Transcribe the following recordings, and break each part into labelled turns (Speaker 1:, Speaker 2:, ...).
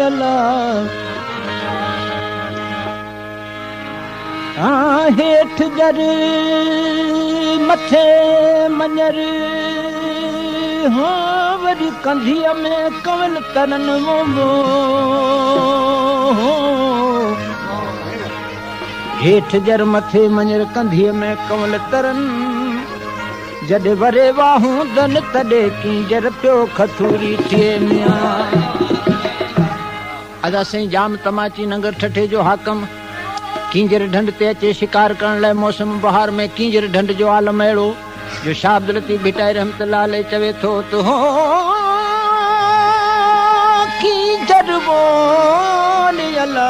Speaker 1: الا. هيٺ ڄر مٿي مڃر هو وري ڪنڌيء ۾ ڪنول ترن هيٺ ڄر مٿي مڃر ڪنڌيء ۾ ڪنول ترن جڏهن وري واهوندن تڏهن ڪينجهر پيو کٿوري ٿئي ميان. ادا سائين ڄام تماچي ننگر ٺٽي جو حاڪم ڪينجهر ڍنڍ تي اچي شڪار ڪرڻ لاء موسم بهار ۾ ڪينجهر ڍنڍ جو عالم اهڙو جو شاهه عبداللطيف ڀٽائي رحمت الله عليه چوي ٿو ته هو ڪينجهر ٻول الا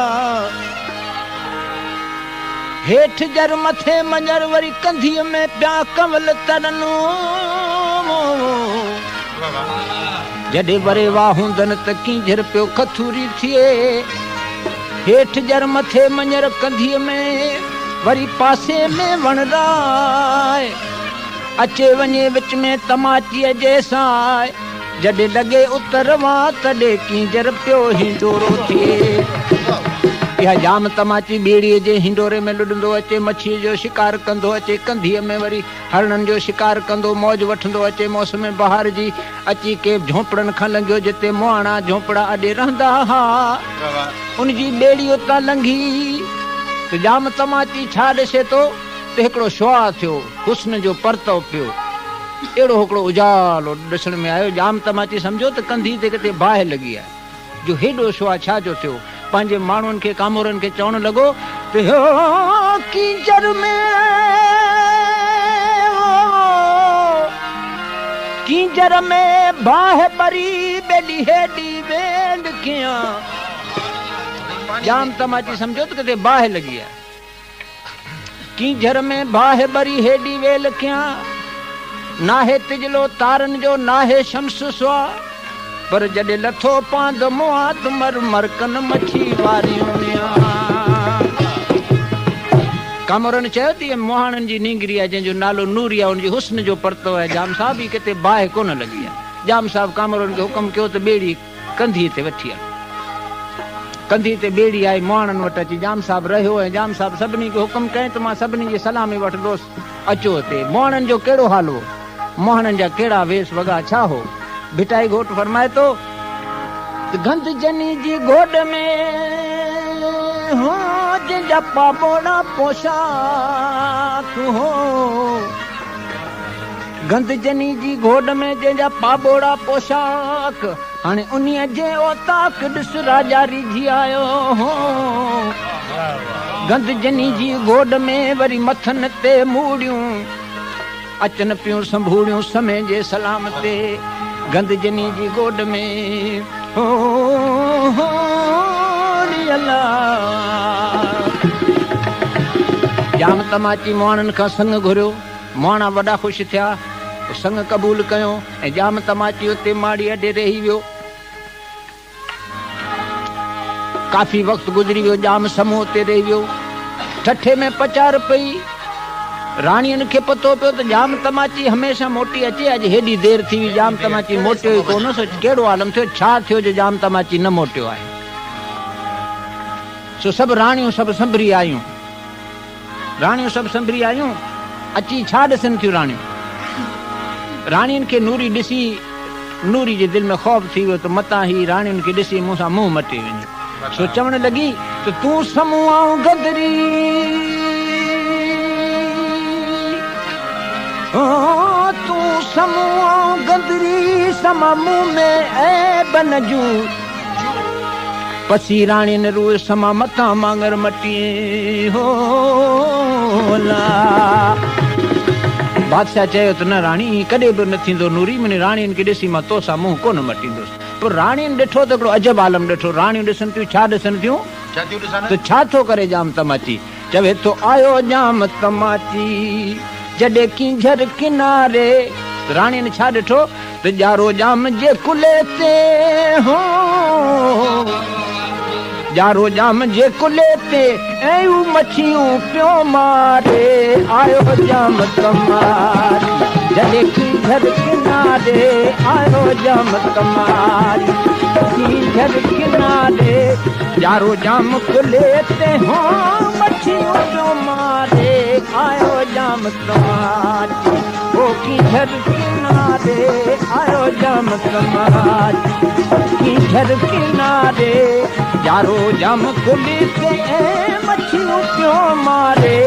Speaker 1: هيٺ جر مٿي مڃر وري ڪنڌيء ۾ پيا ڪنول ترن. جڏهن وري واهوندن ته ڪينجهر پيو کٿوري ٿئي. هيٺ ڄر مٿي مڃر ڪنڌيء ۾، وري پاسي ۾ وڻراء. اچي وڃي وچ ۾ تماچيء جي ساء. جڏهن لڳي اتر وان تڏهن ڪينجهر پيو هينڊورو ٿئي. اها ڄام تماچي ٻيڙيء جي هينڊوري ۾ لڏندو اچي مڇيء جو شڪار ڪندو اچي ڪنڌيء ۾ وري هرڻن جو شڪار ڪندو موج وٺندو اچي موسم بهار جي اچي ڪي جهونپڙن کان لنگهيو جتي مهاڻا جهونپڙا اڏي رهندا ها. ان جي ٻيڙي اتان لنگهي ته ڄام تماچي ڇا ڏسي ٿو ته هڪڙو شعاع ٿيو حسن جو پرتو پيو اهڙو هڪڙو اجالو ڏسڻ ۾ آيو ڄام تماچي سمجهيو ته ڪنڌي تي ڪٿي باهه لڳي آهي جو هيڏو شعاع ڇا جو ٿيو پنهنجي ماڻهن کي ڪامورن کي چوڻ لڳو ته ڪينجهر ۾ ڪينجهر ۾ باهه ٻري ٻيلي هيڏي ويل ڪيان. ڄام تماچي سمجهيو ته ڪٿي باهه لڳي آهي. ڪينجهر ۾ باهه ٻري هيڏي ويل ڪيان. ناهي تجلو تارن جو ناهي شمس سوا. پر جڏهن لٿو پاند مئا ته مر مرڪن مڇي واريون ميان. ڪامورن چيو ته هيء مهاڻن جي نينگري آهي جنهن جو نالو نوري آهي ان جي حسن جو پرتو آهي ڄام صاحب هي ڪٿي باهه ڪونه لڳي آهي. ڄام صاحب ڪامورن کي حڪم ڪيو ته ٻيڙي ڪنڌيء تي وٺي هل. ڪنڌيء تي ٻيڙي آئي مهاڻن وٽ اچي ڄام صاحب رهيو ۽ ڄام صاحب سڀني کي حڪم ڪيائين ته مان سڀني جي سلامي وٺندوس اچو هتي. مهاڻن جو ڪهڙو حال هو؟ مهاڻن جا ڪهڙا ويس وڳا ڇا هو؟ ڀٽائي گهوٽ فرمائي ٿو ته گند جني جي گوڏ ۾ هو جنهن جا پاٻوڙا پوشاڪ هو. گند جني جي گوڏ ۾ جنهن جا پاٻوڙا پوشاڪ هاڻي انهيء جي اوطاق ڏس راجا ريجهي آيو هو. گند جني جي گوڏ ۾ وري مٿن تي موڙيون. اچن پيون سنڀوڙيون سمي جي سلام تي گند جني جي گوڏ ۾ هو هو ڙي الا. ڄام تماچي مهاڻن کان سڱ گهريو. مهاڻا وڏا خوش ٿيا. سڱ قبول ڪيو ۽ ڄام تماچي اتي ماڙي اڏي رهي ويو. ڪافي وقت گذري ويو، ڄام سمون اتي رهي ويو. ٺٽي ۾ پچار پئي. راڻين کي پتو پيو ته ڄام تماچي هميشه موٽي اچي، اڄ هيڏي دير ٿي وئي، ڄام تماچي موٽيو ئي ڪونه، سو ڪهڙو عالم ٿيو، ڇا ٿيو جو ڄام تماچي نه موٽيو آهي. سو سڀ راڻيون سڀ سنڀري آيون. راڻيون سڀ سنڀري آيون، اچي ڇا ڏسن ٿيون راڻيون. راڻين کي نوري ڏسي نوري جي دل ۾ خوف ٿي ويو ته متان هي راڻين کي ڏسي مون سان منهن مٽي وڃي. سو چوڻ لڳي ته تون سمون آئون گدري، تون سمون آئون گدري، سما مون ۾ عيب نه جون. پسي راڻين روء سما متان مانگر مٽين هو لا. بادشاهه چيو ته نه راڻي ائين ڪڏهن به نه ٿيندو نوري منهنجي راڻين کي ڏسي مان توسان منهن ڪونه مٽيندس. پوء راڻين ڏٺو ته هڪڙو عجب عالم ڏٺو راڻيون ڏسن ٿيون ڇا ڏسن ٿيون ته ڇا ٿو ڪري ڄام تماچي چوي ٿو آيو ڄام تماچي جڏهن ڪينجهر ڪناري ته راڻين ڇا ڏٺو ته ڄارو ڄام جي ڪلهي تي هو ڄارو ڄام جي ڪلهي تي ۽ هو مڇيون پيو ماري آيو ڄام تماچي جڏهن ڪينجهر ڪناري آيو ڄام تماچي. ڪينجهر ڪناري، يارو ڄام ڪلهي تي هو مڇيون پيو ماري، آيو ڄام تماچي، هو ڪينجهر ڪناري، آيو ڄام تماچي، ڪينجهر ڪناري، يارو ڄام ڪلهي تي مڇيون پيو ماري،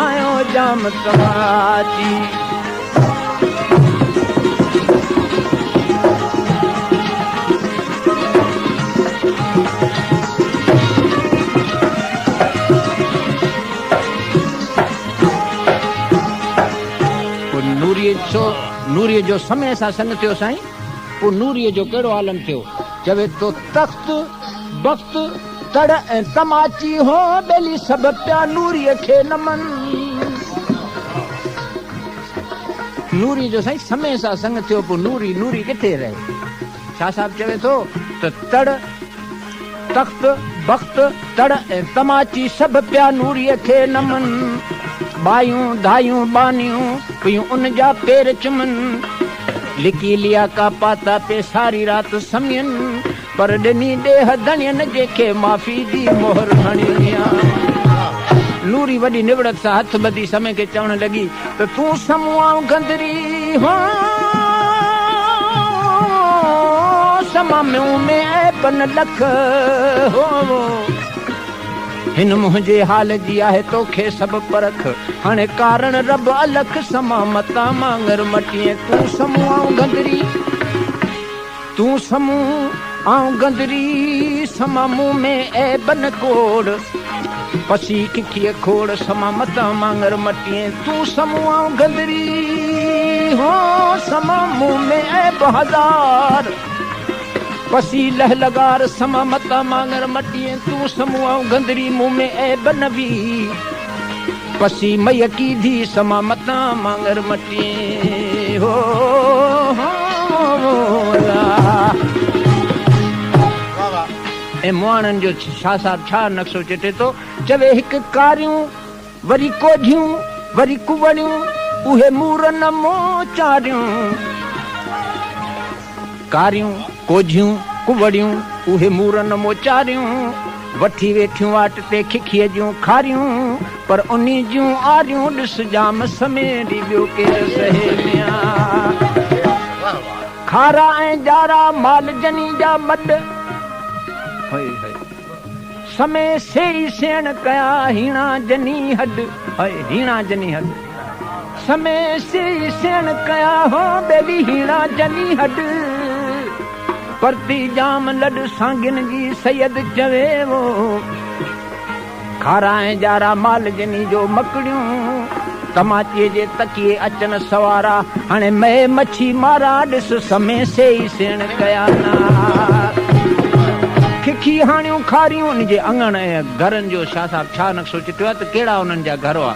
Speaker 1: آيو ڄام تماچي. پوء نوريء سو نوريء جو سمي سان سڱ ٿيو سائين پوء نوريء جو ڪهڙو عالم ٿيو چوي ٿو تخت بخت تڙ ۽ تماچي هو ٻيلي سڀ پيا نوريء کي نمن. نوري جو سائين سمي سان سڱ ٿيو پوء نوري نوري ڪٿي رهي؟ شاهه صاحب چوي ٿو ته تڙ، تخت، بخت، تڙ ۽ تماچي سڀ پيا نوريء کي نمن. ٻايون، ڌايون، ٻانهيون پيون ان جا پير چمن. لڪي لياڪا پاتا پي ساري رات سمين. پر ڏني ڏيهه ڌڻين جنهن کي معافي جي مهر هڻي آ. نوري وڏي نوڙت سان هٿ ٻڌي سمي کي چوڻ لڳي ته تون سمون آئون گندري هان سما مون ۾ عيب نه لک هو هن منهنجي حال جي آهي توکي سڀ پرک هاڻي ڪارڻ رب الک سما متان مانگر مٽين تون سمون آئون گندري. تون سمون، آئون گندري، سما مون ۾ عيب نه کوڙ. پسي ککيء کوڙ، سما متان مانگر مٽين. تون سمون، آئون گندري، هو سما مون ۾ عيب هزار. پسي لهه لغار، سما متان مانگر مٽين. تون سمون، آئون گندري، مون ۾ عيب نه وي. پسي مئي ڪيڌي، سما متان مانگر مٽين. هو ۽ مهاڻن جو شاهه صاحب ڇا نقشو چٽي ٿو، چوي هڪ ڪاريون، وري ڪوجهيون، وري ڪوڙيون، اهي مور نه موچاريون. ڪاريون، ڪوجهيون، ڪوڙيون، اهي مور نه موچاريون. وٺي ويٺيون واٽ تي ککيء جون کاريون، پر انهي جون آريون ڏس ڄام سميري ٻيو ڪير سهي ميان. کارا ۽ جارا مال جني جا مڏ، سمي سيئي سيڻ ڪيا هيڻا جني هڏ، هيڻا جني هڏ، سمي سيئي سيڻ ڪيا هو ٻيلي هيڻا جني هڏ. پرتي ڄام لڏ سانگين جي سيد چوي وو. کارا ۽ ڄارا مال جني جو مڪڙيون. تماچيء جي تڪيي اچن سوارا. هاڻي مئي مڇي مارا ڏس سمي سيئي سيڻ ڪيا نار. ککي هاڻيون کاريون ان جي اڱڻ ۽ گهرن جو شاهه صاحب ڇا نقشو چٽيو آهي ته ڪهڙا انهن جا گهر هئا.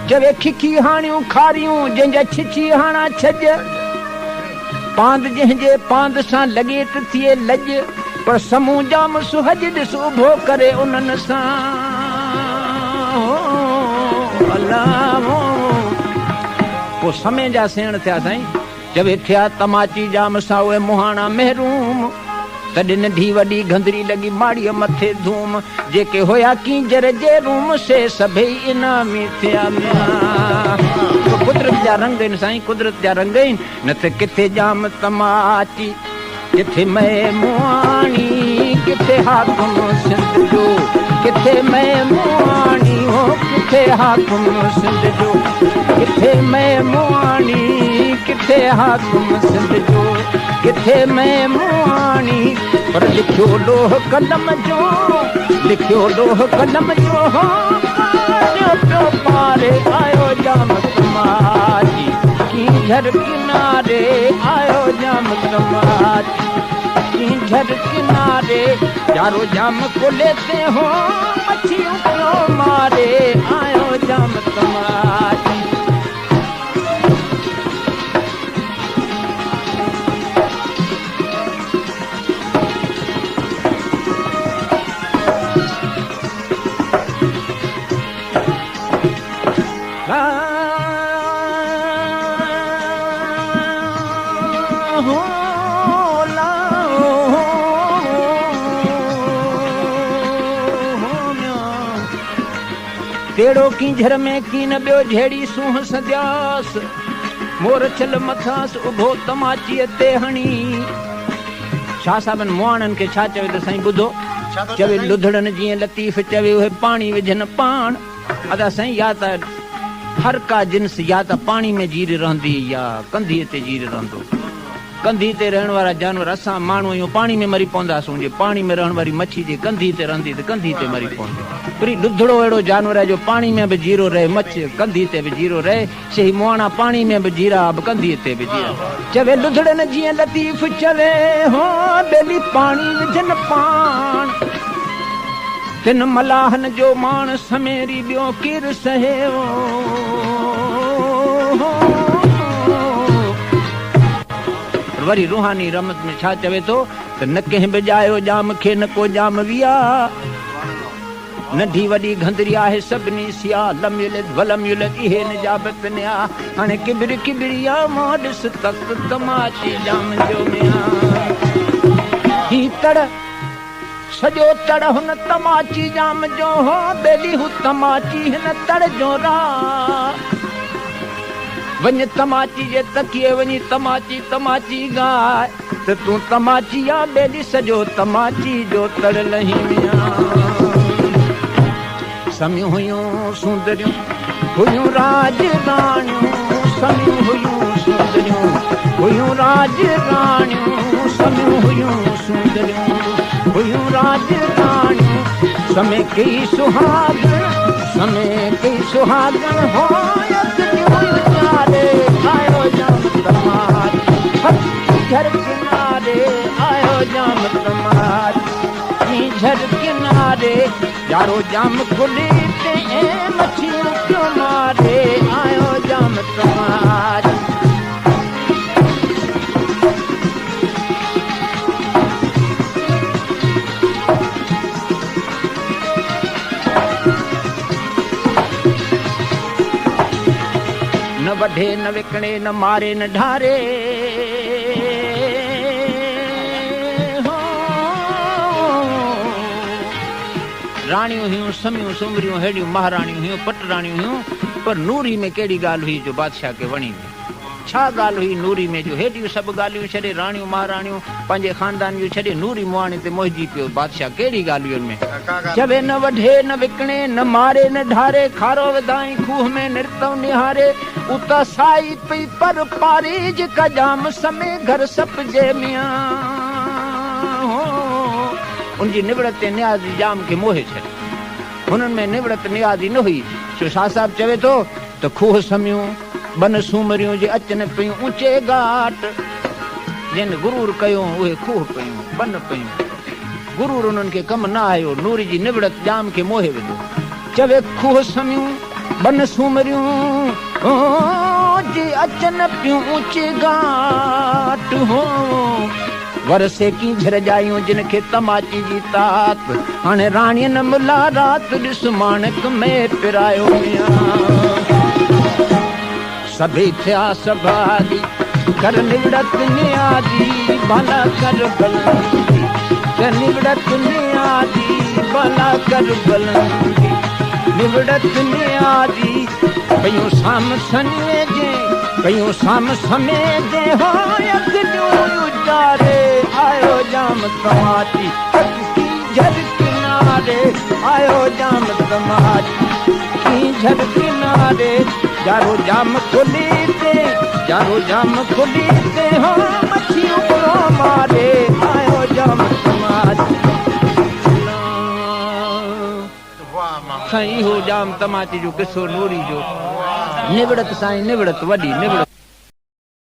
Speaker 1: چوي ککي هاڻيون کاريون جنهن جا ڇڇي هاڻا ڇڄ. پاند جنهن جي پاند سان لڳي ته ٿئي لڄ، پر سمون ڄام سهڄ ڏس اڀو ڪري انهن سان پوء سمي جا سيڻ ٿيا سائين چوي ٿيا تماچي ڄام سان اهي مهاڻا محروم تڏهن ننڍي وڏي گهندري لڳي ماڙيء مٿي ڌوم جيڪي هيا ڪينجهر جي روم سي سڀئي انعامي ٿيا ميان قدرت جا رنگ آهن سائين قدرت جا رنگ آهن نه ته ڪٿي ڄام تماچي، ڪٿي مئي مواڻي، ڪٿي حاڪم سنڌ جو، ڪٿي مئي مواڻي هو ڪٿي حاڪم سنڌ جو، ڪٿي مئي مواڻي، ڪٿي حاڪم سنڌ جو، ڪٿي مئي مواڻي، پر لکيو لوهه قلم جو، لکيو لوهه قلم جو هو پاريو پيو پاري آيو ڄام تماچي. ڪينجهر ڪناري آيو ڄام تماچي ڪينجهر ڪناري يارو ڄام ڪلهي تي هو مڇيون پيو ماري آيو ڄام تماچي. تهڙو ڪينجهر ۾ ڪين ٻيو جهڙي سونهن سندياس. مور ڇل مٿانس اڀو تماچيء تي هڻي. شاهه صاحبن مهاڻن کي ڇا چوي ته سائين ٻڌو. چوي لڌڙن جيئن لطيف چوي اهي پاڻي وجهن پاڻ. ادا سائين يا ته هر ڪا جنس يا ته پاڻي ۾ جيري رهندي يا ڪنڌيء تي جيري رهندو. ڪنڌيء تي رهڻ وارا جانور اسان ماڻهو آهيون پاڻي ۾ مري پونداسون جي پاڻي ۾ رهڻ واري مڇي جي ڪنڌيء تي رهندي ته ڪنڌيء تي مري پوندي. پر هي ڏڌڙو اهڙو جانور آهي جو پاڻي ۾ به جيرو رهي مڇ ڪنڌيء تي به جيرو رهي سي هي مهاڻا پاڻي ۾ به جيرا به ڪنڌيء تي به جيرا. چوي لڌڙن جيئن لطيف چوي هو ٻيلي پاڻي وجهن پاڻ. تن ملاحن جو ماڻ سميري ٻيو ڪير سهيو. وري روحاني رحمت ۾ ڇا چوي ٿو ته نه ڪنهن به ڄايو ڄام کي نه ڪو ڄام ويا. ننڍي وڏي گهندري آهي سڀني سيا لم يلد ولم يولد اهي نجابت نيا هاڻي ڪبر ڪبريا مان ڏس تخت تماچي ڄام جو ميان هي تڙ سڄو تڙ هن تماچي ڄام جو هو ٻيلي هو تماچي هن تڙ جو راء وڃ تماچي جي تڪيي وڃي تماچي تماچي ڳاء ته تون تماچي آ ٻيلي سڄو تماچي جو تڙ لهين ميان. سميون هيون سوندريون هيون راڄ راڻيون سميون هيون سوندريون هيون راڄ راڻيون سميون هيون سوندريون هيون راڄ راڻيون سمي ڪئي سهاڳڻ سمي ڪئي سهاڳڻ هو اکڙيون اجاري آيو ڄام تماچ ڪينجهر ڪناري آيو ڄام تماچ ڪينجهر ڪناري يارو ڄام کلي تي مڇيون پيو ماري آيو ڄام تماچ. نه وڍي نه وڪڻي نه ماري نه ڍاري. راڻيون هيون، سميون سومريون، ههڙيون مهاراڻيون هيون، پٽ راڻيون هيون، پر نوري ۾ ڪهڙي ڳالهه هئي جو بادشاهه کي وڻي وئي. ڇا ڳالهه هئي نوري ۾ جو هيڏيون سڀ ڳالهيون ڇڏي، راڻيون مهاراڻيون پنهنجي خاندان جون ڇڏي، نوري مهاڻي تي موهجي پيو بادشاهه، ڪهڙي ڳالهه هئي ان ۾؟ چوي نه وڍي، نه وڪڻي، نه ماري، نه ڍاري، کارو وڌائين کوهه ۾ نرتئون نهاري، اتان سائي پئي پر پاري، جيڪا ڄام سمي گهر سپجي ميان هو. ان جي نوڙت ۽ نيازي ڄام کي موهي ڇڏيو. هنن ۾ نوڙت نيازي نه هئي، سو شاهه صاحب چوي ٿو ته کوهه سميون، ٻن سومريون جي اچن پيون اوچي گهاٽ، جن غرور ڪيو اهي کوهه پيون، ٻن پيون. غرور انهن کي ڪم نه آيو، نوري جي نوڙت ڄام کي موهي وڌو. چوي کوهه سميون، ٻن سومريون جي اچن پيون اوچي گهاٽ، هو. ور سي ڪينجهر ڄايون جن کي تماچي جي تات، هاڻي راڻين ملا رات ڏس ماڻڪ مئي پرايو ميان. سڀئي ٿيا سڀاڳي ڪر نوڙت نيازي ڀلا ڪر بلندي ڪر نوڙت نيازي ڀلا ڪر بلندي نوڙت نيازي پيون سام سنوي جي پيون سام سمي جي هو اکڙيون اجاري آيو ڄام تماچي ڪينجهر ڪناري آيو ڄام تماچي ڪينجهر ڪناري جارو ڄام کلي تي جارو ڄام کلي تي هو مڇيون پيو ماري آيو ڄام تماچي. سائين اهو ڄام تماچي جو قصو نوري جو نوڙت سائين نوڙت وڏي نوڙت.